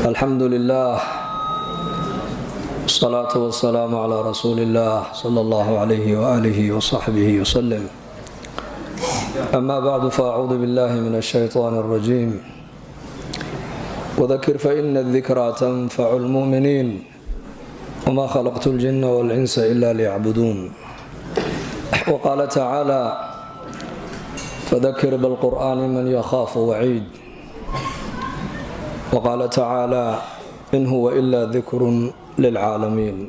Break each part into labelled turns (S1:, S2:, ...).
S1: Alxamdu lilah wsalaatu wasalaamu calaa rasuuli illah sala allahu calayhi waaalihi wasaxbihi waslem. Ama bacdu, faacuudu billahi min ashaytaan alrajiim. Wadakir faina adikraa tanfacu lmu'miniin, wma khalaqtu ljina walinsa ila liyacbuduun. Waqaala tacaala: fadakir bilqur'aani man yakhaafu waciid. Waqaala tacaala: in huwa ila dikrun lilcaalamiin.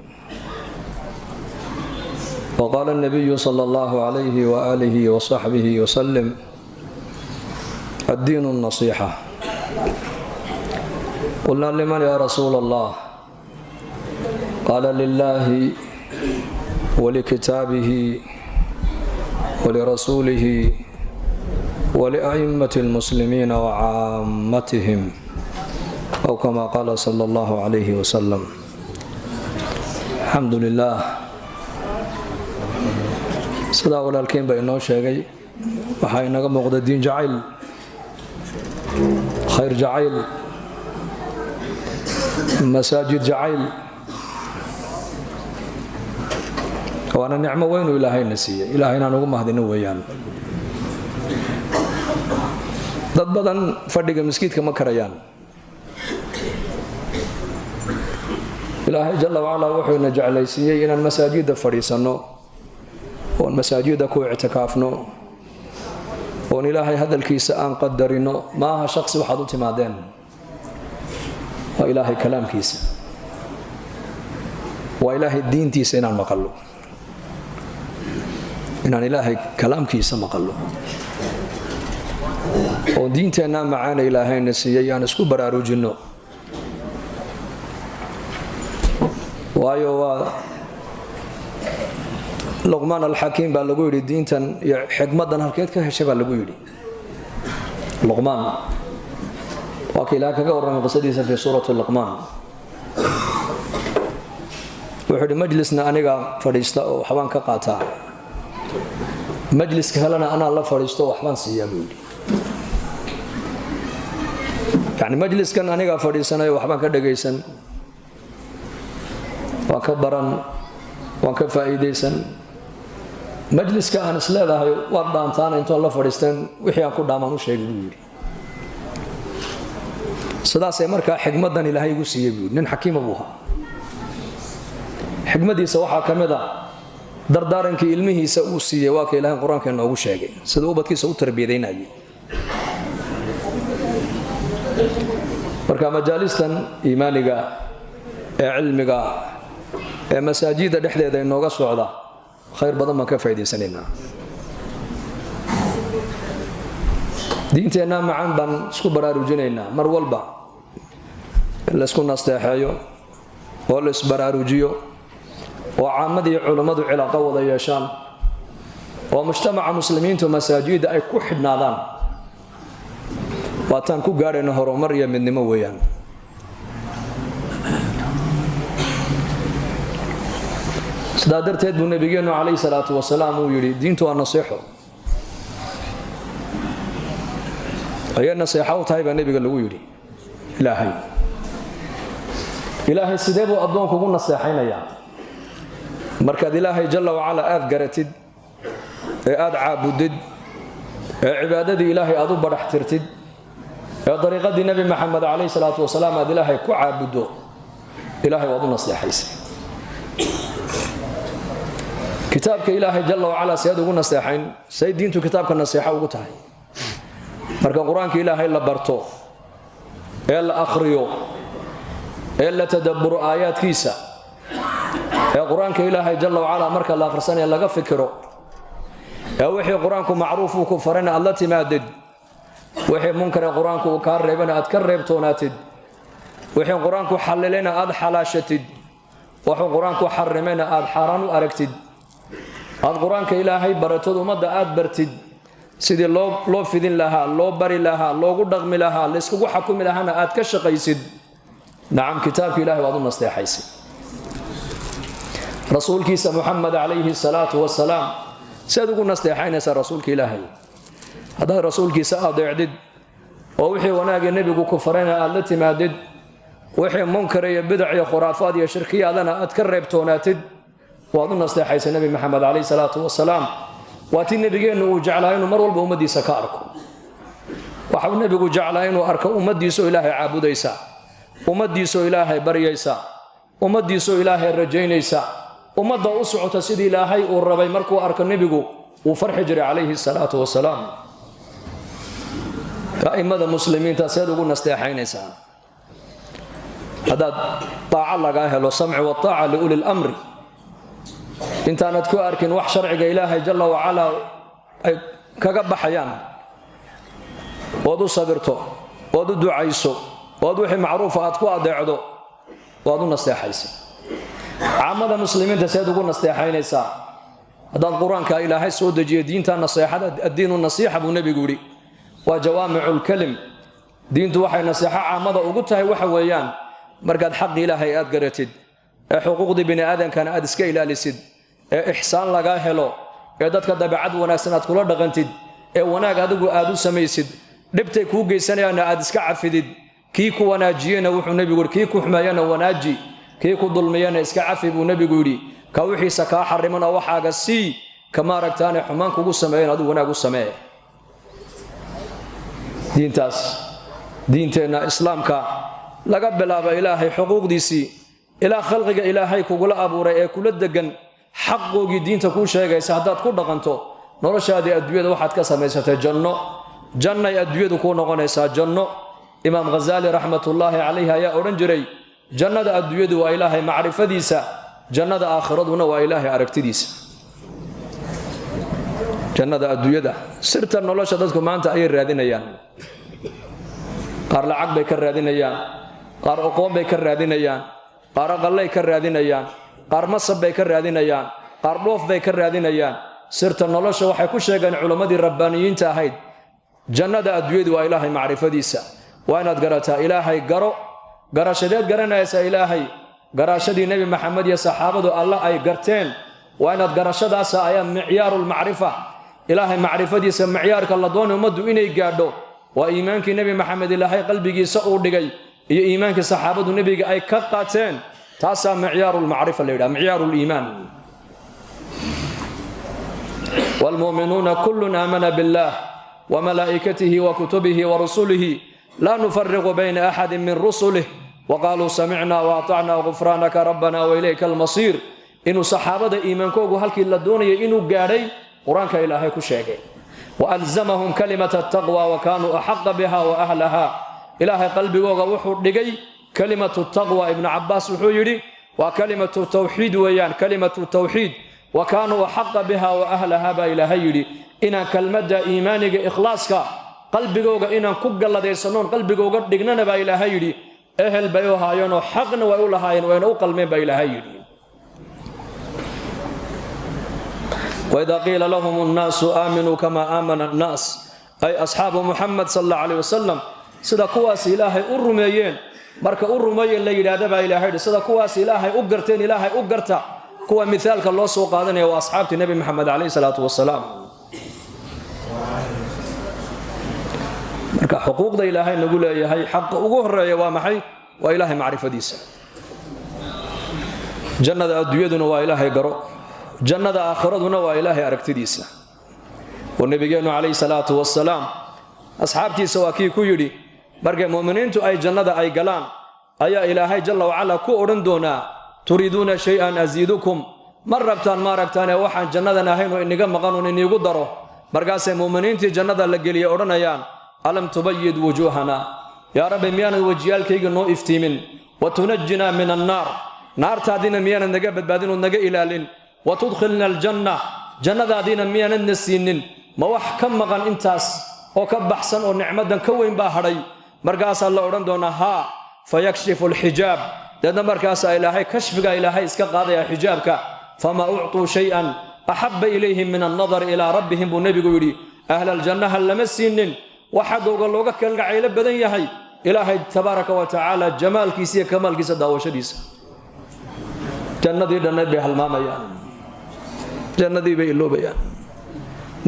S1: Waqaala اnabiyu sala allahu calayhi waaalihi wasaxbihi wasalim: addiinu nasiixa. Qulna: liman ya rasuula allah? Qaala: lilaahi walikitaabihi walirasuulihi walia'immati اlmuslimiina wacaammatihim, aw kama qaala sala allahu calayhi wasalam. Alxamdu lilaah. Sidaa walaalkiin ba inoo sheegay, waxaa inaga muuqda diin jacayl, khayr jacayl, masaajid jacayl. Waana nicmo weynuu ilaahayna siiyey. Ilahay inaan ugu mahdino weeyaan. Dad badan fadhiga maskiidka ma karayaan. Ilaahay jalla wacalaa wuxuu ina jeclaysiiyey inaan masaajidda fadhiisanno, oon masaajidda ku ictikaafno, oon Ilaahay hadalkiisa aan qadarino. Maaha shaqsi waxaad u timaadeen, waa Ilaahay kalaamkiisa, waa Ilaahay diintiisa inaan maqallo, inaan Ilaahay kalaamkiisa maqallo, oo diinteennaa macaana Ilaahayna siiyey aan isku baraarujinno. Waayo, waa Luqmaan Alxakiim baa lagu yidhi: diintan iyo xikmaddan halkeed ka heshay? Baa lagu yidhi. Luqmaan waa ka Ilaah kaga warramay qisadiisa fii suurati Luqmaan. Wuxuu yidhi: majlisna anigaa fadhiista oo waxbaan ka qaataa, majliska kalena anaa la fadhiisto, waxbaan siiyaa, buu yidhi. Yacni majliskan anigaa fadhiisanayo, waxbaan ka dhagaysan, waan ka baran, waan ka faa'iidaysan. Majliska aan isleedahay waad dhaantaana intoon la fadhiisteen, wixii aan ku dhaamaan u sheegay, buu yidhi. Sidaasay markaa xikmaddan Ilaahay igu siiyey, buu yidhi. Nin xakiima buu ahaa. Xikmaddiisa waxaa ka mid a dardaarankii ilmihiisa uu siiyey. Waa ka Ilahay Qur-aanka inoogu sheegay sida ubadkiisa u tarbiyadaynayay. Marka majaalistan iimaaniga ee cilmiga ee masaajidda dhexdeeda inooga socda, khayr badan baan ka faa'idaysanaynaa. Diinteennaa macaan baan isku baraarujinaynaa. Mar walba in laysku nasteexeeyo oo la isbaraarujiyo, oo caamadii culummadu cilaaqo wada yeeshaan, oo mujtamaca muslimiintu masaajidda ay ku xidhnaadaan, waataan ku gaadhayno horumar iyo midnimo weeyaan. Sidaa darteed buu nabigeennu calayhi salaatu wasalaam uu yidhi: diintu waa nasiixo. Ayay naseexo u tahay? Baa nebiga lagu yidhi. Ilaahay, Ilaahay sidee buu addoonku ugu naseexaynayaa? Markaad Ilaahay jalla wacala aad garatid ee aad caabudid, ee cibaadadii Ilaahay aad u badhax tirtid, ee dariiqadii Nebi Maxamed calayhi salaatu wasalaam aad Ilaahay ku caabuddo, Ilaahay waad u naseexaysay. Kitaabka Ilaahay jalla wacalaa seed ugu naseexayn? Say diintu kitaabka naseexo ugu tahay? Marka Qur-aanka Ilaahay la barto ee la akhriyo ee la tadabburo aayaadkiisa, ee Qur-aanka Ilaahay jalla wacalaa marka la akhrisanaya laga fikiro, ee wixii Qur-aanku macruuf uu ku farayna aad la timaadid, wixii munkare Qur-aanku uu kaa reebana aad ka reebtoonaatid, wixii Qur-aanku xallilayna aad xalaashatid, wuxuu Qur-aanku xarimayna aad xaaraan u aragtid, aad Qur-aanka Ilaahay baratood, ummadda aad bartid sidii loo fidin lahaa, loo bari lahaa, loogu dhaqmi lahaa, layskugu xakumi lahaana aad ka shaqaysid, nacam, kitaabka Ilahay waad u nasteexaysay. Rasuulkiisa Muxamed calayhi salaatu wasalaam siaad ugu nasteexaynaysaa? Rasuulka Ilaahay haddaad rasuulkiisa adeecdid, oo wixii wanaagee nebigu ku farayna aad la timaadid, Wixii munkar iyo bidac iyo khuraafaad iyo shirkiyaadana aad ka reebtoonaatid. Waad u nasteexaysa Nebi Maxamed calayhi salaatu wasalaam. Waa tii nebigeennu uu jeclaa inuu mar walba ummaddiisa ka arko. Waxau nebigu jeclaa inuu arko ummaddiisoo Ilaahay caabudaysa, ummaddiisoo Ilaahay baryaysa, ummaddiisoo Ilaahay rajaynaysa, ummadda u socota sidii Ilaahay uu rabay. Markuu arko nebigu wuu farxi jiray calayhi salaatu wasalaam. A'immada muslimiinta seed ugu nasteexaynaysaa? Haddaad daaco lagaa helo, samci wataaca liuli lamri, intaanad ku arkin wax sharciga Ilaahay jalla wacalaa ay kaga baxayaan, ood u sabirto, ood u ducayso, ood wixii macruufa aad ku adeecdo, waad u nasteexaysa. Caamada muslimiinta seed ugu nasteexaynaysaa? Haddaad Qur-aanka Ilaahay soo dejiyo, diinta naseexada, addiinu nasiixa buu nebigu yidhi, waa jawaamiculkelim. Diintu waxay naseexo caamada ugu tahay waxa weeyaan markaad xaqi Ilaahay aad garatid, ee xuquuqdii bini aadamkana aad iska ilaalisid, ee ixsaan lagaa helo, ee dadka dabeecad wanaagsan aad kula dhaqantid, ee wanaag adigu aad u samaysid, dhibtay kuu geysanayaanna aad iska cafidid. Kii ku wanaajiyena, wuxuu nebigu yidhi, kii ku xumeeyana wanaaji, kii ku dulmiyana iska cafi buu nebigu yidhi. Ka wixiisa kaa xariman oo waxaaga sii, ka maaragtaane xumaan kugu sameeyan adigu wanaag u samee. Diintaas, diinteenna islaamka, laga bilaabo Ilaahay xuquuqdiisii ilaa khalqiga Ilaahay kugula abuuray ee kula degan xaqoogii diinta kuu sheegaysa, haddaad ku dhaqanto, noloshaadii adduunyada waxaad ka samaysatay janno. Jannay adduunyadu kuu noqonaysaa janno. Imaam Ghazaali raxmatullaahi calayhi ayaa odhan jiray, jannada adduunyadu waa Ilaahay macrifadiisa, jannada aakhiraduna waa Ilaahay aragtidiisa. Jannada adduunyada, sirta nolosha dadku maanta ayay raadinayaan. Qaar lacag bay ka raadinayaan, qaar oqoon bay ka raadinayaan, qaar aqallay ka raadinayaan, qaar masab bay ka raadinayaan, qaar dhoof bay ka raadinayaan. Sirta nolosha waxay ku sheegeen culammadii rabbaaniyiinta ahayd, jannada adduunyadu waa Ilaahay macrifadiisa. Waa inaad garataa Ilaahay. Garo. Garashadeed garanaysaa Ilaahay? Garashadii Nebi Maxamed iyo saxaabadu Alla ay garteen waa inaad garashadaasa ayaa micyaarulmacrifa. Ilaahay macrifadiisa micyaarka la doonay ummaddu inay gaadho waa iimaankii Nebi Maxamed Ilaahay qalbigiisa uu dhigay iyo iimaankii saxaabadu nebiga ay ka qaateen. Taasaa micyaarulmacrifa la yidhaha, micyaaruliimaan. Waalmu'minuuna kullun aamana billaah wamalaa'ikatihi wa kutubihi wa rusulihi, laa nufariqu bayna axadin min rusulih, waqaaluu samicnaa waatacnaa, gufraanaka rabbana wailayka almasiir. Inuu saxaabada iimaankoogu halkii la doonayay inuu gaadhay Qur-aanka Ilaahay ku sheegay. Waalzamahum kalimata ataqwa wa kaanuu axaqa biha wa ahlaha. Ilaahay qalbigooga wuxuu dhigay kalimatu taqwa. Ibnu Cabbaas wuxuu yidhi waa kalimatu tawxiid weeyaan, kalimatu tawxiid. Wa kaanuu axaqa biha wa ahlaha baa Ilaahay yidhi. Inaan kelmadda iimaaniga ikhlaaska qalbigooga inaan ku galladaysannoon qalbigooga dhignana baa Ilaahay yidhi, ehel bay u ahaayeenoo xaqna way u lahaayeen, wayna u qalmeen baa Ilaahay yidhi. Waidaa qiila lahum annaasu aaminuu kamaa aamana annaas, ay asxaabu Muxamed sal alla calayh wasalam, sida kuwaas Ilaahay u rumeeyeen marka u rumeeyeen la yidhaahda baa Ilahay yidhi, sida kuwaas Ilaahay u garteen Ilaahay u garta. Kuwa mithaalka loo soo qaadanaya waa asxaabtii Nebi Maxamed calayhi salaatu wasalaam. Marka xuquuqda Ilaahay nagu leeyahay, xaqa ugu horeeya waa maxay? Waa Ilaahay macrifadiisa. Jannada adduunyaduna waa Ilaahay garo, jannada aakhiraduna waa Ilaahay aragtidiisa. Oo nebigeennu calayhi salaatu wasalaam asxaabtiisa waa kii ku yidhi, markay mu'miniintu ay jannada ay galaan ayaa Ilaahay jalla wacalaa ku odhan doonaa, turiiduuna shay-an asiidukum? Ma rabtaan maaragtaane waxaan jannadan ahayn oo iniga maqan oon iniigu daro? Markaasay mu'miniintii jannada la geliyay odhanayaan, alam tubayid wujuuhana yaa Rabbi, miyaanad wejiyaalkayga noo iftiimin? Wa tunajinaa min annaar, naartaadiina miyaanad naga badbaadin ood naga ilaalin? Wa tudkhilna aljanna, jannadaadiina miyaanadna siinin? Ma wax ka maqan intaas oo ka baxsan oo nicmadan ka weyn baa hadhay? Markaasaa la odhan doonaa haa. Fayakshifu alxijaab, deedna markaasaa Ilaahay kashfiga Ilaahay iska qaadaya xijaabka. Famaa uctuu shay-an axabba ilayhim min annadari ilaa rabbihim buu nebigu yidhi. Ahlaljannaha lama siinin wax xaggooga looga kalgacaylo badan yahay Ilaahay tabaaraka wa tacaala jamaalkiisa iyo kamaalkiisa daawashadiisa. Jannadii dhannayd bay halmaamayaan, jannadii bay iloobayaan,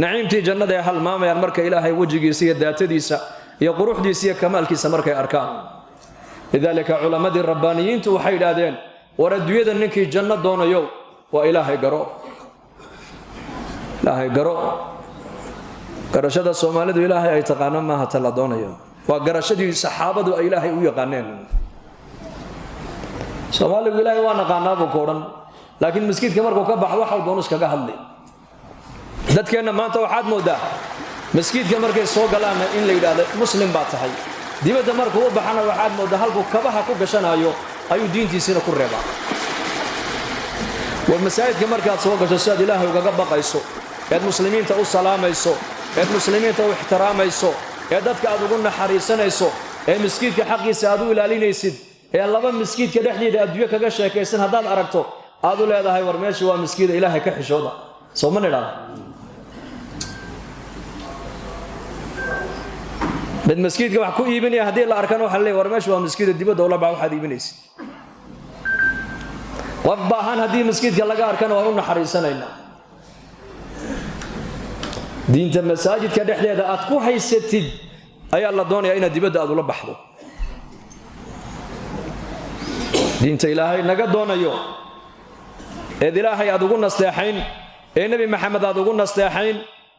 S1: naciimtii jannada ay halmaamayaan marka Ilaahay wejigiisa iyo daatadiisa iyo quruxdiisa iyo kamaalkiisa markay arkaan. Lidaalika culammadii rabbaaniyiintu waxay yidhaahdeen, war adduunyada ninkii janno doonayo waa Ilaahay garo, Ilaahay garo. Garashada Soomaalidu Ilaahay ay taqaano maaha ta la doonayo, waa garashadii saxaabadu ay Ilaahay u yaqaaneen. Soomaaligu Ilaahay waa naqaanaa buu ku odhan, laakiin maskiidka markuu ka baxo waxau doono iskaga hadli. Dadkeenna maanta waxaad mooddaa maskiidka markay soo galaanna in la yidhaahdo muslim baa tahay, dibadda markuu u baxana waxaad mooddaa halkuu kabaha ku gashanaayo ayuu diintiisiina ku reebaa. War masaajidka markaad soo gasho, sidaad Ilaahay ugaga baqayso, eed muslimiinta u salaamayso, eed muslimiinta u ixtiraamayso, ee dadka aad ugu naxariisanayso, ee miskiidka xaqiisa aad u ilaalinaysid, ee laba miskiidka dhexdeeda adduunyo kaga sheekaysan haddaad aragto aad u leedahay, war meesha waa miskiida, Ilaahay ka xishooda, soo ma nidhaahdo? Mid maskiidka wax ku iibinaya haddii la arkana waxa leeyahay, war meesha waa maskiida, dibadda ula bax waxaad iibinaysid. Qof baahan haddii maskiidka laga arkana waan u naxariisanaynaa. Diinta masaajidka dhexdeeda aad ku haysatid ayaa la doonayaa inaad dibadda aad ula baxdo. Diinta Ilaahay naga doonayo eed Ilaahay aad ugu nasteexayn, ee Nebi Maxamed aad ugu nasteexayn,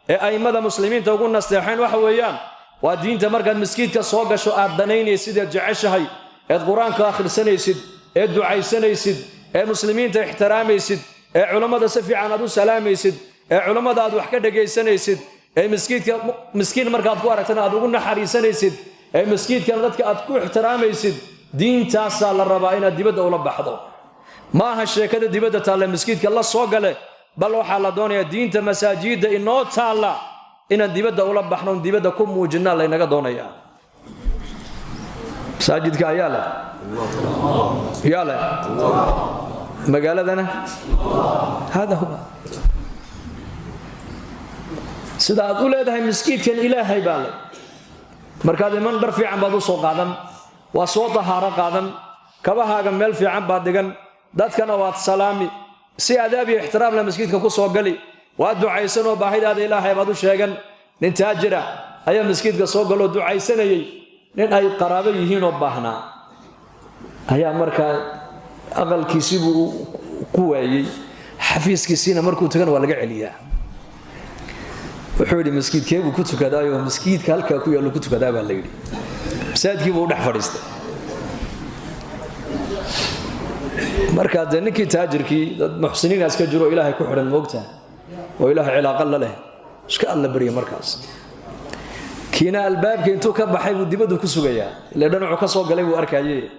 S1: ee a'immada muslimiinta ugu nasteexayn, waxa weeyaan waa diinta markaad maskiidka soo gasho aad danaynaysid, eed jeceshahay, eed Qur-aanka akhrisanaysid, eed ducaysanaysid, ee muslimiinta ixtiraamaysid, ee culammada si fiican aad u salaamaysid, ee culammada aad wax ka dhegaysanaysid, ee maskiidka miskiin markaad ku aragtana aad ugu naxariisanaysid, ee maskiidkana dadka aad ku ixtiraamaysid. Diintaasaa la rabaa inaad dibadda ula baxdo. Ma aha sheekada dibadda taalla maskiidka la soo gale, bal waxaa la doonayaa diinta masaajidda inoo taalla inaan dibadda ula baxno, dibadda ku muujinaa laynaga doonayaa. Masaajidka ayaa leh, yaa leh magaaladana. Hada huwa sida aad u leedahay maskiidkan Ilaahay baa leh. Markaad iman dhar fiican baad u soo qaadan, waa soo dahaaro qaadan, kabahaaga meel fiican baad dhigan, dadkana waad salaami, si adaab iyo ixtiraam leh maskiidka ku soo gali, waad ducaysanoo baahidaada Ilaahay baad u sheegan. Nin taajira ayaa maskiidka soo galoo ducaysanayey. Nin ay qaraabo yihiinoo baahnaa ayaa markaa aqalkiisibuu ku waayey, xafiiskiisiina markuu tagana waa laga celiyaa. Wuxuu yidhi, maskiidkee buu ku tukadaayo? Maskiidka halkaa ku yaallu ku tukadaa baa la yidhi. Masaajidkii buu u dhex fadhiistay. Markaa dee ninkii taajirkii, dad muxsiniina iska jiro, Ilaahay ku xidhan, moogtaha, oo Ilaahay cilaaqa la leh, iska alla barya. Markaas kiina albaabka intuu ka baxay buu dibaddu ku sugayaa, ile dhanacu ka soo galay buu arkaye.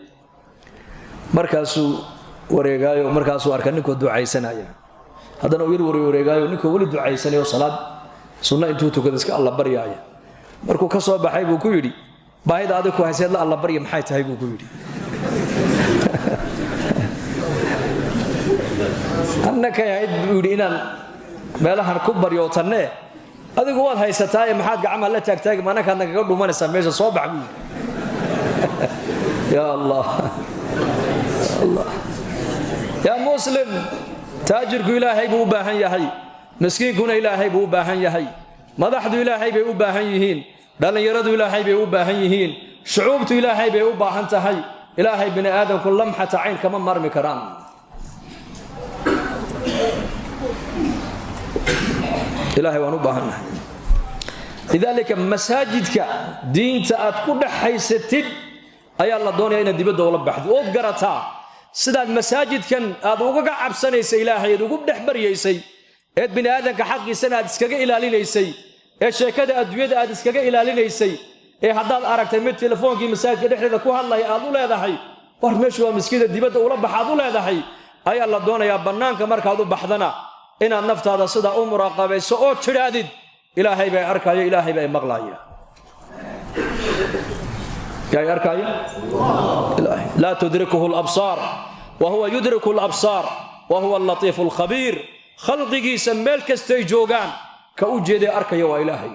S1: Markaasuu wareegaayo, markaasuu arka ninkoo ducaysanaya. Haddana uu yar wareegaayo, ninkoo weli ducaysanayo, salaad sunno intuu tukada iska alla baryaaya. Markuu ka soo baxay buu ku yidhi, baahida adig ku hayseed la alla barya maxay tahay? buu ku yidhi. Annakay ahayd, buu yidhi, inaan meelahan ku baryootanne, adigu waad haysataaye, maxaad gacmaha la taagtaagi? Manakaad nagaga dhumanaysaa meesha, soo bax, buu yidhi. Ya Allah, Allah, yaa muslim, taajirku Ilaahay buu u baahan yahay, miskiinkuna Ilaahay buu u baahan yahay, madaxdu Ilaahay bay u baahan yihiin, dhallinyaradu Ilaahay bay u baahan yihiin, shucuubtu Ilaahay bay u baahan tahay. Ilaahay bini aadamku lamxata cayn kama marmi karaan. Ilahay waan u baahannahay. Lidaalika masaajidka diinta aad ku dhex haysatid ayaa la doonaya inaad dibadda ula baxdid, ood garataa sidaad masaajidkan aad ugaga cabsanaysa Ilaahay, eed ugu dhex baryaysay, eed bini aadamka xaqiisana aad iskaga ilaalinaysay, ee sheekada adduunyada aad iskaga ilaalinaysay, ee haddaad aragtay mid telefoonkii masaajidka dhexdeeda ku hadlaya aad u leedahay, war meeshu waa maskiida, dibadda ula bax, aad u leedahay, ayaa la doonayaa bannaanka markaad u baxdana inaad naftaada sidaa u muraaqabayso oo tidhaahdid, Ilaahay baa arkaya, Ilaahay baa maqlaya. Yaa arkaya? Ilaahay. Laa tudrikuhu alabsaar wa huwa yudriku alabsaar wa huwa allatiifu alkhabiir. Khalqigiisa meel kastay joogaan ka u jeeday arkaya waa Ilaahay.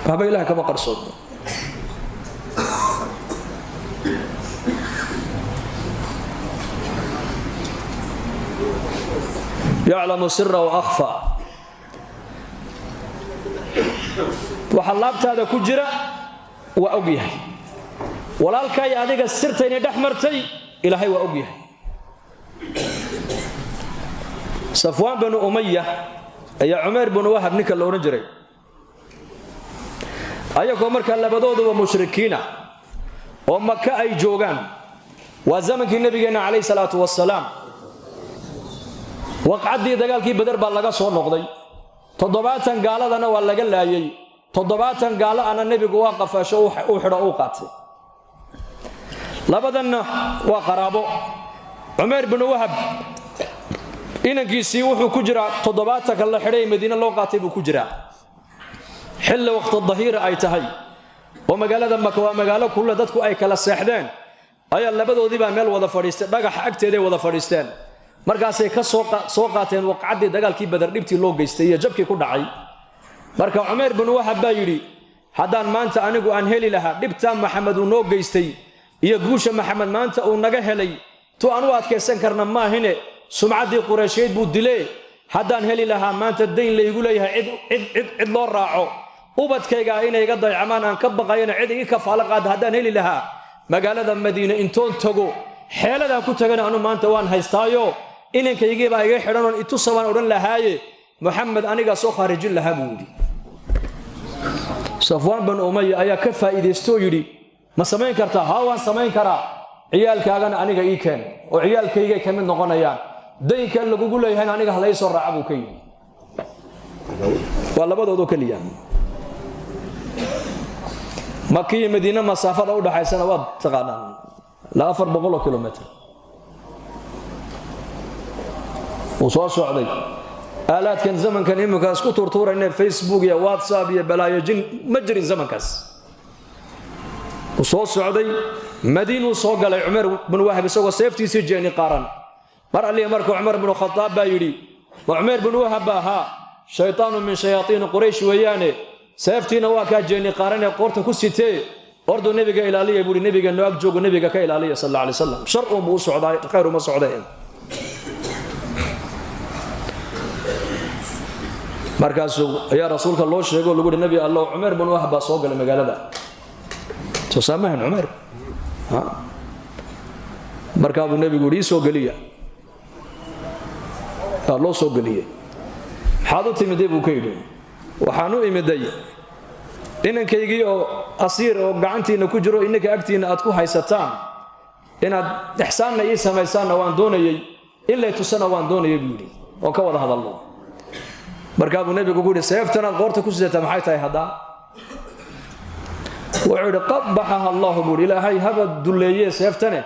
S1: Waxba Ilahay kama qarsoodno. Yaclamu sira wa akhfa. Waxa laabtaada ku jira waa og yahay. Walaalkay adiga sirta inay dhex martay Ilaahay waa og yahay. Safwaan binu Umaya ayaa Cumayr binu Wahab ninka la odhan jiray, ayagoo markaa labadooduba mushrikiina oo Maka ay joogaan, waa zamankii nabigeenna calayhi salaatu wasalaam. Waqcaddii dagaalkii Badar baa laga soo noqday, 70 gaaladana waa laga laayay, 70 gaalo ana nebigu waa qafaasho, uu xidho, uu qaatay. Labadanna waa qaraabo. Cumayr binu Wahab inankiisii wuxuu ku jiraa 70-ka la xidhay ee Madiine loo qaatay buu ku jiraa. Xilli waqti dahiira ay tahay oo magaalada Maka waa magaalo kulle dadku ay kala seexdeen, ayaa labadoodii baa meel wada fadhiistay, dhagaxa agteeday wada fadhiisteen. Markaasay ka soo qaateen waqcaddii dagaalkii Badar dhibtii loo geystay iyo jabkii ku dhacay. Marka Cumayr binu Wahab baa yidhi, haddaan maanta anigu aan heli lahaa dhibtaa Maxamed uu noo geystay iyo guusha Maxamed maanta uu naga helay, tu aan u adkaysan karna maahine, sumcaddii Qureysheed buu dilee, haddaan heli lahaa maanta dayn laygu leeyahay cid cid cid cid loo raaco, ubadkayga inay iga daycamaan aan ka baqayana cid ii kafaalo qaada haddaan heli lahaa, magaalada Madiine intoon tago xeeladaan ku tagana anu maanta waan haystaayo, inankaygiibaa iga xidhanoon itusa baan odhan lahaaye, Moxamed anigaa soo khaarijin lahaa, buu yidhi. Safwaan bin Umaya ayaa ka faa'iidaystooo yidhi, ma samayn kartaa? Haa, waan samayn karaa. Ciyaalkaagana aniga ii keen oo ciyaalkaygay ka mid noqonayaan, daynkan lagugu leeyahayna aniga halay soo raaca, buu ka yidhi. Waa labadoodoo keliya. Maka iyo Madiine masaafada u dhaxaysana waad taqaanaan, ilaa 400 kilomitr wuu soo socday. Aalaadkan zamankan iminka isku tuurtuurayne, Facebook iyo WhatsApp iyo balaayo jin, ma jirin zamankaas. Wuu soo socday, Madiinuu soo galay Cumar bin Wahab isagoo seeftiisii jeeni qaaran. Mar alliya marka Cumar binu Khadaab baa yidhi, ma Cumayr bin Wahab baa ahaa? Shaytaanu min shayaaiini Quraysh weeyaane, seeftiina waa kaa jeeni qaaranee qoorta ku sitee, orduu nebiga ilaaliya, buuhi. Nebiga noo ag joogo, nebiga ka ilaaliya sal alla alay wasalam, shar uunbuu u socdaa, khayr uma socdee. Markaasuu ayaa rasuulka loo sheego, lagu uhi, nebi Allow, Cumayr bin Wahab baa soo galay magaalada. Soo saamahan Cumayr? Markaa buu nebigu yidhi, ii soo geliya. Waa loo soo geliyey. Maxaad u timiday, buu ka yidhi. Waxaan u imiday inankaygii oo asiir oo gacantiinna ku jiro, inninka agtiinna aad ku haysataan, inaad ixsaanna ii samaysaanna waan doonayey, in lay tusana waan doonayay, buu yidhi, oo ka wada hadalno. Markaa buu nebigu ku yidhi, seeftanaad qoorta ku sidataa maxay tahay haddaa? Wuxuu yidhi, qabaxaha Allahu, buuhi, Ilaahay haba dulleeyee seeftane,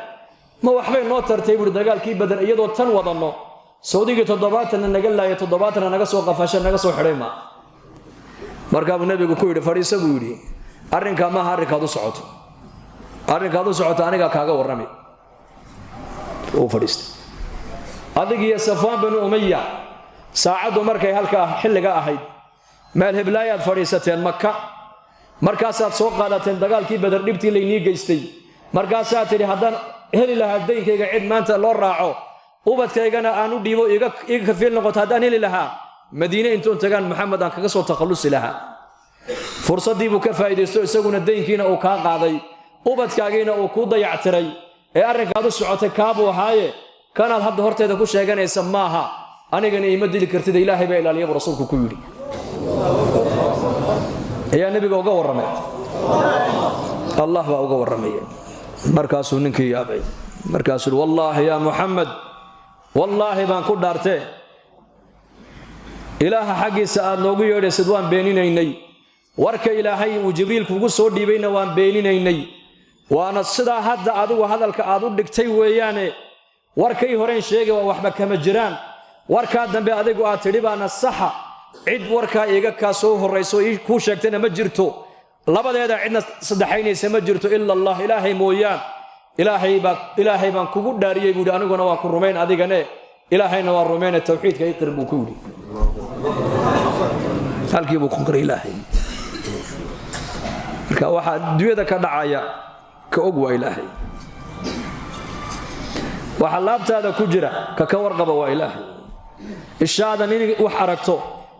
S1: ma waxbay noo tartay, buuhi, dagaalkii Badan iyadoo tan wadanno, sawdigii 70-na naga laaya, 70-na naga soo qafasha, naga soo xidhay ma? Markaa buu nebigu ku yidhi, fadhiiso, buu yidhi. Arrinkaa maaha arrinkaad u socoto, arrinkaad u socoto anigaa kaaga warrami. Uu fadhiistay. Adigiyo Safwaan binu Umaya saacaddu markay halkaa xilliga ahayd meel heblaayaad fadhiisateen Maka, markaasaad soo qaadateen dagaalkii Badar dhibtii laynii geystay, markaasaad tidhi, haddaan heli lahaa daynkayga cid maanta loo raaco, ubadkaygana aan u dhiibo, iga kafiil noqoto haddaan heli lahaa, Madiine intoon tagaan Maxamed aan kaga soo takhallusi lahaa. Fursaddii buu ka faa'iidaysto, isaguna daynkiina uu kaa qaaday, ubadkaagiina uu kuu dayactiray. Ee arrinkaad u socotay kaabuu ahaaye, kanaad hadda horteeda ku sheeganaysa maaha. Anigana iima dili kartida, Ilaahay baa ilaaliya, buu rasuulku ku yidhi. Ayaa nebiga uga warramay, Allah baa uga warramaya. Markaasuu ninkii yaabay. Markaasuu yidhi, wallaahi yaa Muxamed, wallaahi baan ku dhaartee, Ilaaha xaggiisa aad noogu yeedhaysid waan beeninaynay, warka Ilaahay uu Jibriil kugu soo dhiibayna waan beeninaynay, waana sidaa hadda adigu hadalka aad u dhigtay weeyaane. Warkay horeen sheegay waa waxba kama jiraan, warkaa dambe adigu aad tidhi baana saxa. Cid warkaa iiga kaa soo horrayso kuu sheegtayna ma jirto, labadeeda cidna saddexaynaysa ma jirto ila Allah, Ilaahay mooyaan. Ilaahay baan kugu dhaariyey, buuhi, aniguna waan ku rumayn adigane, Ilaahayna waan rumayne, tawxiidka iqir, buu ku yidhi. Halkii buu ku qiray Ilaahay. Marka waxaa adduunyada ka dhacaya ka og waa Ilaahay, waxa laabtaada ku jira ka warqaba waa Ilaahay. Ishaadan in wax aragto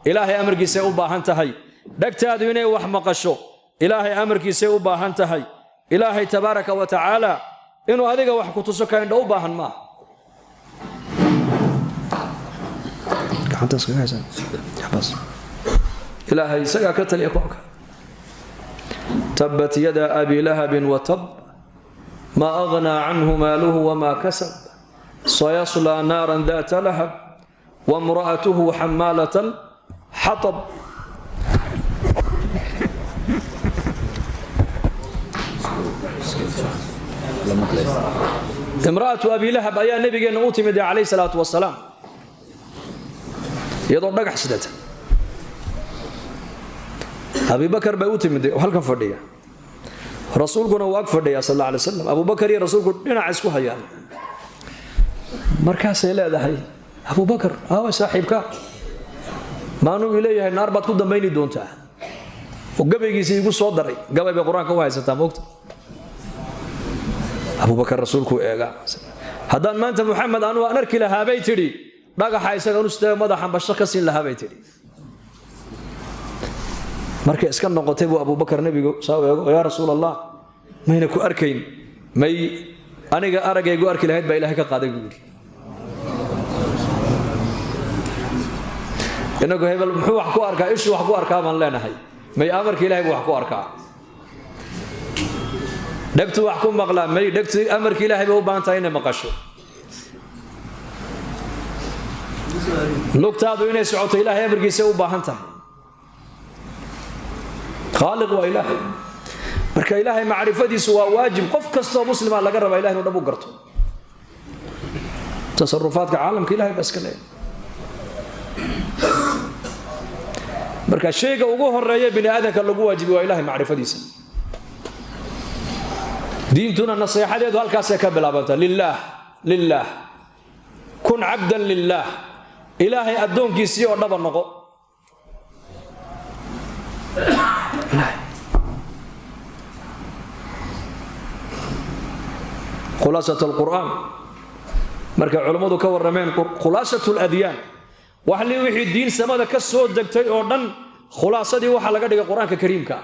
S1: Ilaahay amarkiisay u baahan tahay. Dhegtaadu inay wax maqasho Ilaahay amarkiisay u baahan tahay. Ilaahay tabaaraka wa tacaala inuu adiga wax ku tuso ka indho u baahan maaha. Ilaahay isagaa ka taliya koonka. Tabbat yada abi lahabin watab ma aghnaa canhu maaluhu wamaa kasab sayaslaa naaran daata lahab wamra'atuhu xamaalata alxatab. Imra'atu abi lahab ayaa nabigeenna u timid calayhi salaatu wasalaam iyadoo dhagax sidata. Abibakar bay u timid oo halkan fadhiya, rasuulkuna wuu ag fadhiyaa sal alla alay wasalam. Abubakar iyo rasuulku dhinaca isku hayaan. Markaasay leedahay, Abubakar, aawa saaxiibka maanuu ileeyahay naar baad ku dambayni doontaa, oo gabaygiisa igu soo daray. Gabay bay qur-aanka u haysataa moogta. Abubakar rasuulkuu eegaa. Haddaan maanta Muxamed anu aan arki lahaa bay tidhi, dhagaxa isaga nusteega madaxan basho ka siin lahaa bay tidhi. Markay iska noqotay buu Abubakar nebigu saa eego, yaa rasuul Allah, mayna ku arkayn, may aniga araggaygu arki lahayd baa Ilaahay ka qaaday buu yidhi. Inagu hebel muxuu wax ku arkaa, ishuu wax ku arkaa baan leenahay, may amarka Ilahay buu wax ku arkaa. Dhegtu wax ku maqlaa, may dhegtu amarka Ilaahay bay u baahan tahay inay maqasho. Lugtaadu inay socoto Ilaahay amarkiisay u baahan tahay. Khaaliq waa Ilaahay. Marka Ilaahay macrifadiisu waa waajib, qof kastoo muslima laga rabaa Ilahay inuu dhab u garto. Tasarufaadka caalamka Ilahay baa iska leeyahay. Marka shayga ugu horeeya bini aadamka lagu waajibiyo waa Ilaahay macrifadiisa. Diintuna naseexadeedu halkaasay ka bilaabantaa. Lillaah, lillaah, kun cabdan lillaah, Ilaahay addoonkiisii oo dhaba noqo. Khulaasat alqur'aan markay culummadu ka warrameen, khulaasat aladyaan, waxli wixii diin samada ka soo degtay oo dhan khulaasadii waxaa laga dhigay qur-aanka kariimka.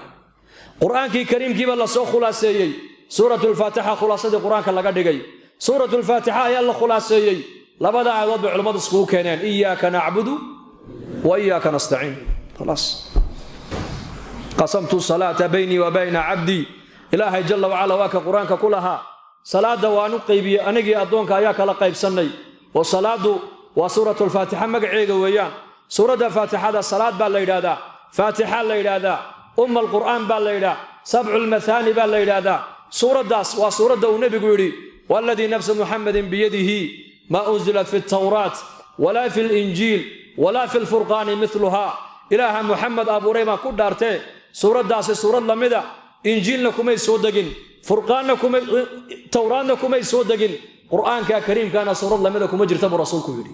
S1: Qur-aankii kariimkiiba lasoo khulaaseeyey. Suurat lfaatixa khulaasadii qur-aanka laga dhigay. Suurat lfaatixa ayaa la khulaaseeyey. Labada aayadood bay culimmadu iskugu keeneen, iyaaka nacbudu wa iyaaka nastaciin. Khalaas, qasamtu salaata baynii wa bayna cabdii. Ilaahay jalla wacala waa ka qur-aanka ku lahaa, salaada waanu qaybiyey anigii addoonka ayaa kala qaybsannay. Oo salaadu waa suuratulfaatixa magaceega weeyaan. Suuradda faatixada salaad baa la yidhaahdaa, faatixa la yidhaahdaa, umma alqur'aan baa la yidhaha, sabcu lmathaani baa la yidhaahdaa. Suuraddaas waa suuradda uu nebigu yidhi, waaladii nafsu muxamedin biyadihi maa unzilat fi altawraat walaa fi linjiil walaa fi lfurqaani miluhaa. Ilaaha Muxamed abuuray baan ku dhaartee, suuraddaasi suurad lamida injiilna kumay soo degin, furqaanna kumay, towraadna kumay soo degin, qur'aanka kariimkaana suurad lamida kuma jirta buu rasuulku yidhi.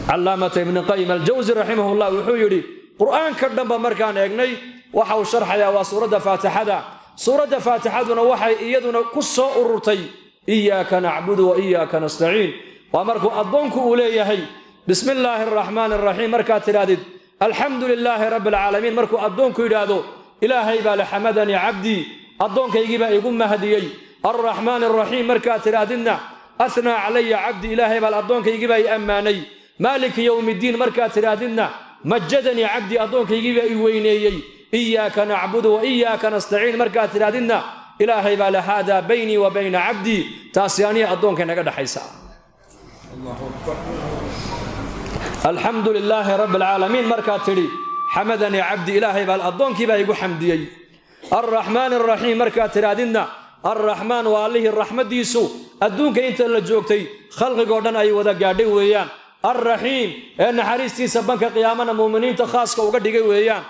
S1: Calaamata Ibni Qayim Aljawsi raximahullah wuxuu yidhi, qur'aanka dhanba markaan eegnay waxa uu sharxayaa waa suuradda faatixada. Suuradda faatixaduna waxay iyaduna ku soo ururtay iyaaka nacbudu wa iyaaka nastaciin. Waa markuu addoonku uu leeyahay bismi illaahi araxmaani araxiim, markaad tidhaahdid alxamdu lilaahi rabbi alcaalamiin, markuu addoonku yidhaahdo Ilaahay baa la xamadanii cabdii, addoonkaygii baa igu mahdiyey. Alraxmaan araxiim markaad tidhaahdidna ahnaa calaya cabdi, Ilaahay baa addoonkaygii baa i ammaanay. Maaliki yowmiddiin markaad tidhaahdidna majadanii cabdi, addoonkaygii baa i weyneeyey. Iyaaka nacbudu wa iyaaka nastaciin markaad tidhaahdidna Ilaahay baa la haadaa baynii wa bayna cabdii, taasi aniga addoonkay naga dhexaysa. Alxamdu lilaahi rabbi alcaalamiin markaad tidhi xamadanii cabdi, Ilaahay baa addoonkii baa igu xamdiyey. Alraxmaan araxiim markaad tidhaahdidna alraxmaan waa allihii raxmaddiisu adduunka inta la joogtay khalqigoo dhan ay wada gaadhay weeyaan. Alraxiim ee naxariistiisa banka qiyaamana muuminiinta khaaska uga dhigay weeyaan.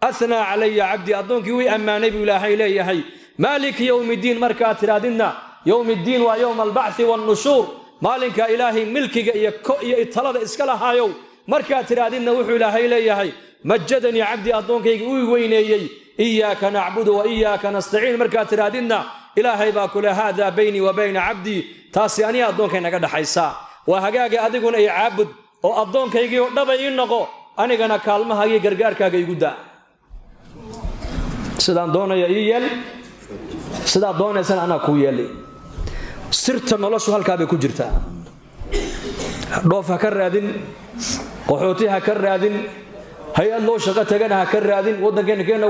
S1: Ahnaa calaya cabdi, addoonkii wii ammaanay buu Ilaahay leeyahay. Maaliki yowmiddiin markaad tidhaahdidna yowmiddiin waa yowma albacthi wannushuur, maalinka Ilaahay milkiga iyo iyo talada iska lahaayow markaad tidhaahdidna wuxuu Ilaahay leeyahay majadanii cabdi, addoonkayga uu weyneeyey. Iyaaka nacbudu wa iyaaka nastaciin markaad tidhaahdidna Ilaahay baa kule haadaa baynii wa bayna cabdii, taasi aniga addoonkay naga dhaxaysaa. Waa hagaaga adiguna i caabud oo addoonkaygii oo dhaba ii noqo, anigana kaalmahagii gargaarkaaga igu daa. Sidaan doonaya ii yeel, sidaad doonaysana anaa kuu yeelay. Sirta noloshu halkaa bay ku jirtaa. Dhoof ha ka raadin, qaxooti ha ka raadin, hay-ad loo shaqo tagana ha ka raadin. Waddankeena keena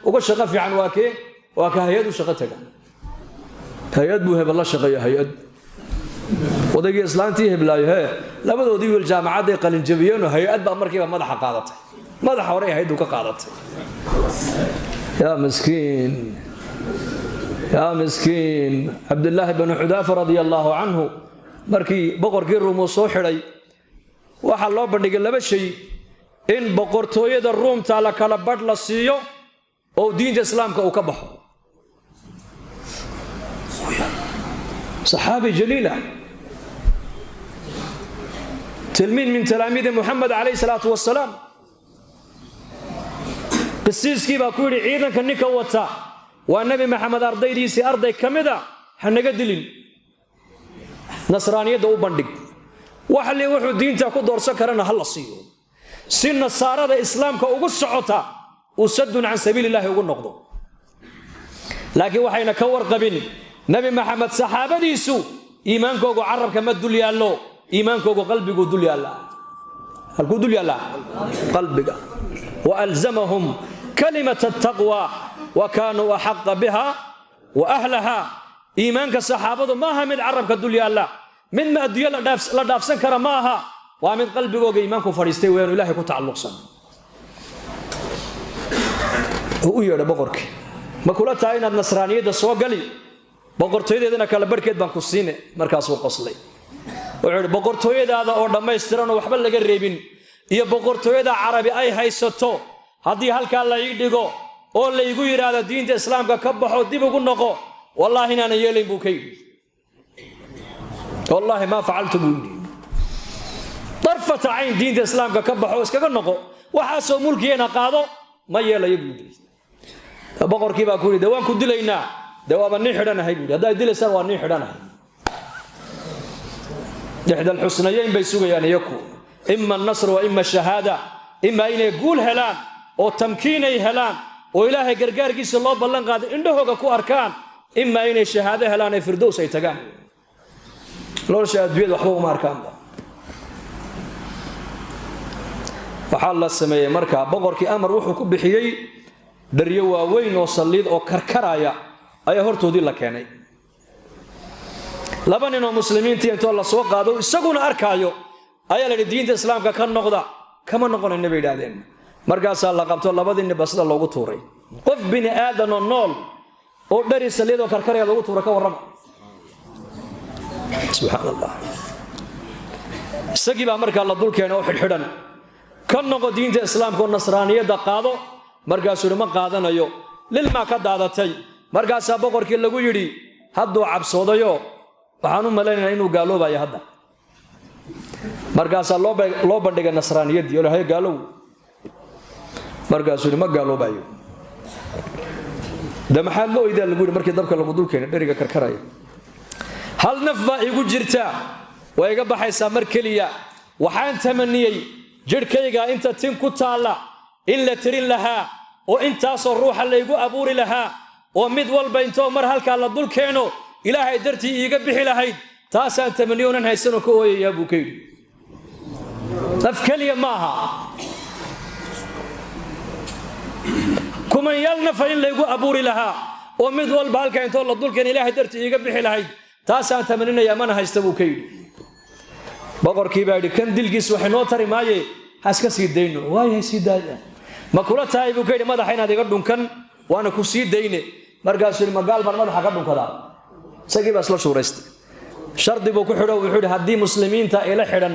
S1: uga shaqo fiican waa kee? Waa ka hay-ad u shaqo taga. Hay-ad buu hebel la shaqeeya, hay-ad odaygii islaantii heblaayo hee labadoodii wiil jaamacadday qalinjabiyeenoo hay-ad baa markiiba madaxa qaadatay, madaxa horey hay-addu ka qaadatay. Yaa miskiin, yaa miskiin. Cabdillaahi bnu Xudaafa radia allaahu canhu markii boqorkii Ruum uu soo xidhay, waxaa loo bandhigay laba shay: in boqortooyada Ruumta la kala badh la siiyo oo diinta Islaamka uu ka baxo. Saxaabi jaliila, tilmiid min talaamiidi Muxamed calayh salaatu wasalaam. Qisiiskii baa ku yidhi, ciidanka ninka wata waa Nebi Maxamed ardaydiisii arday ka mida, ha naga dilin, nasraaniyadda u bandhig, waxli wuxuu diinta ku doorsan karana ha la siiyo, si nasaarada Islaamka ugu socota uu sadun can sabiili illaahi ugu noqdo. Laakiin waxayna ka warqabin Nebi Maxamed saxaabadiisu iimaankoogu carabka ma dul yaallo, iimaankoogu qalbiguu dul yaallaa. Halkuu dul yaallaa? Qalbiga. Wa alzamahum kalimat altaqwa wa kaanuu axaqa biha wa ahlaha. Iimaanka saxaabadu ma aha mid carabka dul yaalla, mid ma adduunyo la dhaafsan kara ma aha, waa mid qalbigooga iimaanku fadhiistay weyaanu Ilahay ku tacalluqsan. Uu u yeedha boqorkii, ma kula tahay inaad nasraaniyadda soo gali, boqortooyadeedana kala barhkeed baan ku siine? Markaasuu qoslay, wuxuu idhi, boqortooyadaada oo dhammaystiranoo waxba laga reebin iyo boqortooyada Carabi ay haysato haddii halkaa la ii dhigo oo laygu yidhaahdo diinta Islaamka ka baxo, dib ugu noqo, wallaahi inaanan yeelayn, buu ka yidhi. Wallaahi maa facaltu, buu yidhi, darfata cayn diinta Islaamka ka baxo iskaga noqo, waxaasoo mulkigeena qaado, ma yeelayo, buu yidhi. Boqorkii baa ku yidhi, de waan ku dilaynaa. De waaba nin xidhanahay, buu yidhi. Haddaad dilaysaan waa nin xidhanahay. Ixda alxusnayeyn bay sugayaan iyaku: ima annasr wa ima shahaada. Ima inay guul helaan oo tamkiinay helaan oo Ilaahay gargaarkiisa loo ballan qaaday indhahooga ku arkaan, ima inay shahaado helaan ee firdows ay tagaan. Nolosha adduunyada waxba uma arkaanba. Waxaa la sameeyey markaa boqorkii amar wuxuu ku bixiyey, dharyo waaweyn oo saliid oo karkaraya ayaa hortoodii la keenay. Laba nin oo muslimiintii intoo la soo qaado, isaguna arkaayo, ayaa la yidhi, diinta Islaamka ka noqda. Kama noqonayna, bay yidhaahdeen. Markaasaa la qabto, labadii ninba sida loogu tuuray. Qof bini aadan oo nool oo dhari saliid oo karkaraya loogu tuura, ka warrama? Subxaan Allah. Isagii baa markaa la dul keenay oo xidhxidhan. Ka noqo diinta Islaamka oo nasraaniyadda qaado. Markaasuu yidhi, ma qaadanayo. Lilmaa ka daadatay. Markaasaa boqorkii lagu yidhi, hadduu cabsoodayo, waxaan u malaynaynaa inuu gaaloobayo hadda. Markaasaa loo bandhigay nasraaniyaddii oo lahay, gaalow. Markaasuu yidhi, ma gaaloobayo. De maxaad la oydaa, lagu yidhi, markii dabka lagu dul keenay dheriga karkaraya? Hal naf baa igu jirta, way iga baxaysaa mar keliya. Waxaan tamaniyey jidhkayga inta tin ku taalla in la tirin lahaa oo intaasoo ruuxa laygu abuuri lahaa oo mid walba intoo mar halkaa la dul keeno Ilaahay dartii iiga bixi lahayd. Taasaan tamaniyonan haysanoo ka ooyayaa, buu ka yidhi. Naf keliya ma aha, kumanyaal nafa in laygu abuuri lahaa oo mid walba halkaa intoo la dul keeno Ilaahay dartii iiga bixi lahayd, taasaan tamaninayaa, mana haysta, buu ka yidhi. Boqorkii baa yidhi, kan dilkiis waxay noo tari maaye, ha iska sii dayno. Waayahay, sii daaya. Ma kula tahay, buu ka yidhi, madaxa inaad iga dhunkan, waana ku sii dayne? Markaasuu yidhi, magaal baan madaxa ka dhunkadaa? Isagii baa isla shuuraystay. Shardi buu ku xidho, wuxuu yidhi, haddii muslimiinta ila xidhan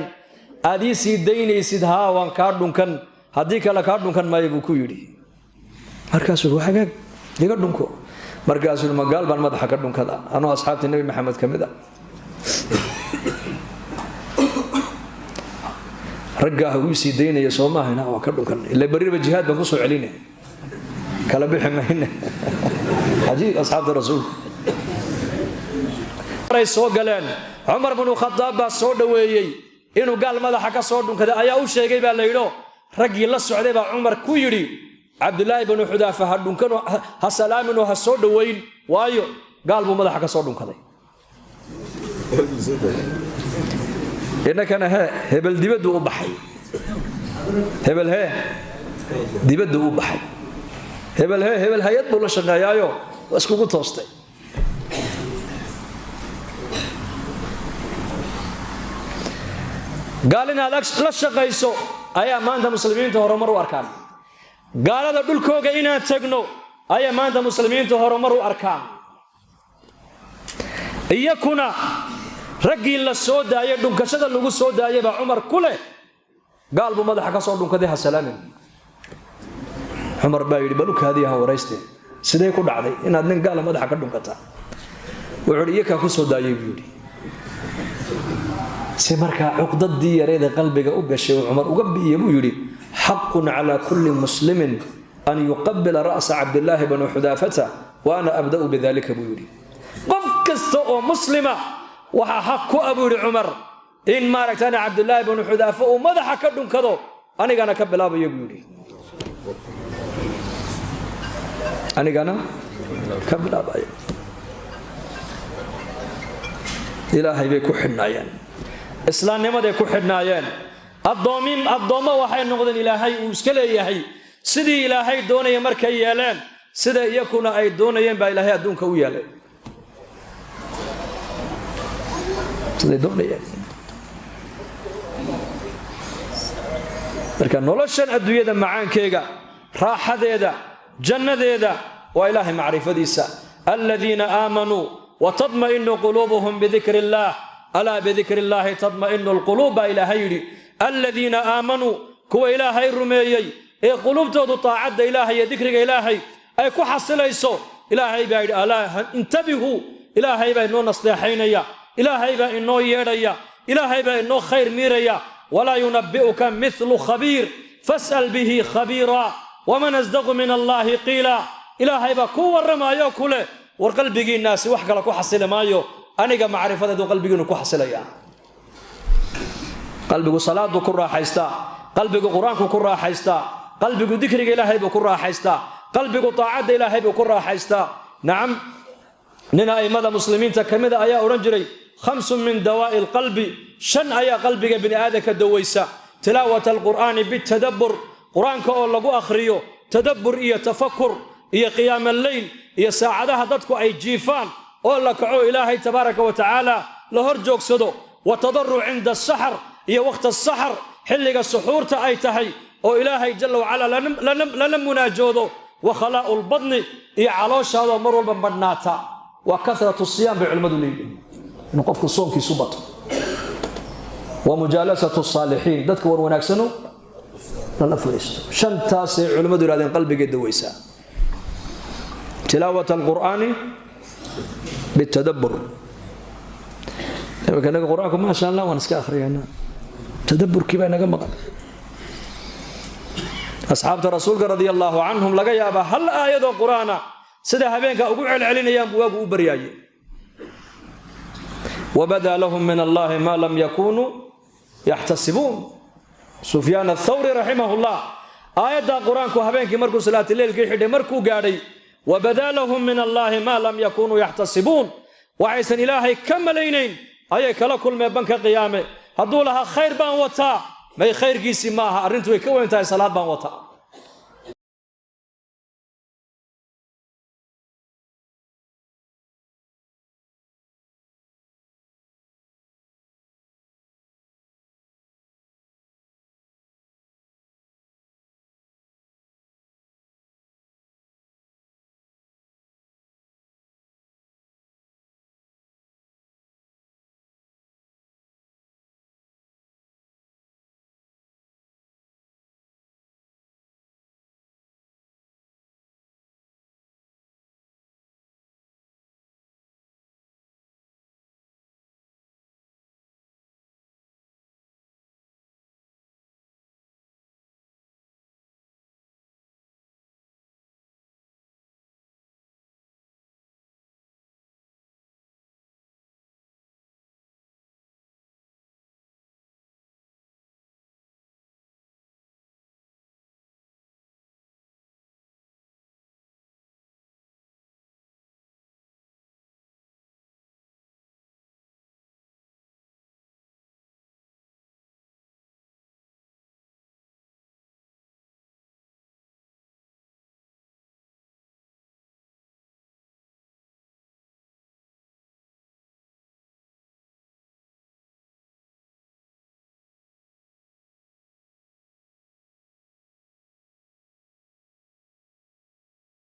S1: aad ii sii daynaysid, haa, waan kaa dhunkan, haddii kale kaa dhunkan maayo, buu ku yidhi. Markaasuu yidhi, hagaag, iga dhunko. Markaasuu yidhi, magaal baan madaxa ka dhunkadaa anoo asxaabtii Nebi Maxamed ka mid a? Raggaa uu sii daynaya soo maahayna, waan ka dhunkan, ila berriba jihaad baan kusoo celinay, kala bixi mayna. Cajiib, asxaabta rasuulka ay soo galeen, Cumar binu Khadaab baa soo dhoweeyey. Inuu gaal madaxa ka soo dhunkaday ayaa u sheegay, baa la yidho. Raggii la socday baa Cumar ku yidhi, Cabdulaahi binu Xudaafa ha dhunkanoo ha salaaminoo ha soo dhowayn, waayo gaal buu madaxa ka soo dhunkaday. Innakana hee hebel dibaddu u baxay, hebel hee dibaddu u baxay, hebel hee hebel hay-ad buu la shaqeeyaayo waa iskugu toostay. Gaal inaad la shaqayso ayaa maanta muslimiinta horumar u arkaan. Gaalada dhulkooga inaan tagno ayaa maanta muslimiinta horumar u arkaan. Iyakuna raggii la soo daayay, dhunkashada lagu soo daayay baa Cumar ku leh gaal buu madaxa ka soo dhunkaday, ha salaamin. Cumar baa yidhi balukaadii han warayste, sidee ku dhacday inaad nin gaala madaxa ka dhunkataa? Wuxuu yidhi iyakaa ku soo daayay buu yidhi. Si markaa cuqdadii yareeda qalbiga u gashay uu Cumar uga bi'iye buu yidhi xaqun calaa kulli muslimin an yuqabila ra'sa Cabdillaahi bni Xudaafata wa ana abda'u bidalika buu yidhi. Qof kasta oo muslima waxaa xaq ku ah buu yidhi Cumar in maaragtana Cabdillaahi bnu Xudaafa uu madaxa ka dhunkado, anigana ka bilaabayo buu yidhi, anigana ka bilaabayo. Ilaahay bay ku xidhnaayeen, islaamnimaday ku xidhnaayeen. Addoommo waxay noqdeen Ilaahay uu iska leeyahay. Sidii Ilaahay doonaya markay yeeleen, sida iyakuna ay doonayeen baa Ilaahay adduunka u yeelay, siday doonayeen. Marka noloshan adduunyada macaankeega, raaxadeeda, jannadeeda waa Ilaahay macrifadiisa. Aladiina aamanuu watadma'inu quluubuhum bidikri illaah, alaa bidikri illaahi tadma'inu alquluub baa Ilaahay yidhi. Aladiina aamanuu, kuwa Ilaahay rumeeyey ee quluubtoodu taacadda Ilaahay iyo dikriga Ilaahay ay ku xasilayso. Ilaahay baa yidhi alaa intabihuu, Ilaahay baa inoo nasteexaynaya, Ilaahay baa inoo yeedhaya, Ilaahay baa inoo khayr miiraya. Walaa yunabbi'uka mithlu khabiir fas'al bihi khabiira waman asdaqu min allaahi qiila. Ilaahay baa kuu warramaayo ku leh war qalbigiinnaasi wax kale ku xasili maayo, aniga macrifadeedu qalbigiinu ku xasilaya. Qalbigu salaadu ku raaxaystaa, qalbigu qur-aanku ku raaxaystaa, qalbigu dikriga Ilaahay buu ku raaxaystaa, qalbigu taacadda Ilaahay buu ku raaxaystaa. Nacam, nin a'immada muslimiinta ka mida ayaa odhan jiray 5 min dawaa'i alqalbi, 5 ayaa qalbiga bini aadamka dawaysa. Tilaawata alqur'aani bitadabbur, qur-aanka oo lagu akhriyo tadabbur iyo tafakur, iyo qiyaam alleyl, iyo saacadaha dadku ay jiifaan oo la kaco Ilaahay tabaaraka wa tacaala la hor joogsado. Wa tadaruc cinda asaxar, iyo waqta asaxar xilliga suxuurta ay tahay oo Ilaahay jalla wacala lala munaajoodo. Wa khalaa'u lbadni, iyo calooshaadoo mar walba madhnaata. Waa kasratu siyaam bay culimmadu leeyihiin, inuu qofku soonkiisu bato. Wa mujaalasatu saalixiin, dadka war wanaagsano lala fadhiisto. 5taasay culimmadu yidhahdeen qalbigay dawaysaa. Tilaawat alqur'aani bitadabbur. Imanka naga qur-aanku maasha Allah waan iska akhriyaynaa, tadabburkii baa naga maqan. Asxaabta rasuulka radia allaahu canhum laga yaabaa hal aayadoo qur-aana sida habeenka ugu celcelinayaan buu waagu u baryaayey. Wabadaa lahum min allahi maa lam yakunuu yaxtasibuun. Sufyaan athawri raximahullah aayaddaa qur-aanku habeenkii markuu salaatileylkii xidhay markuu gaadhay wabadaa lahum min allaahi maa lam yakunuu yaxtasibuun, waxaysan Ilaahay ka malaynayn ayay kala kulmeen banka qiyaame. Hadduu lahaa khayr baan wataa, may khayrkiisii ma aha, arrintu way ka weyn tahay, salaad baan wataa.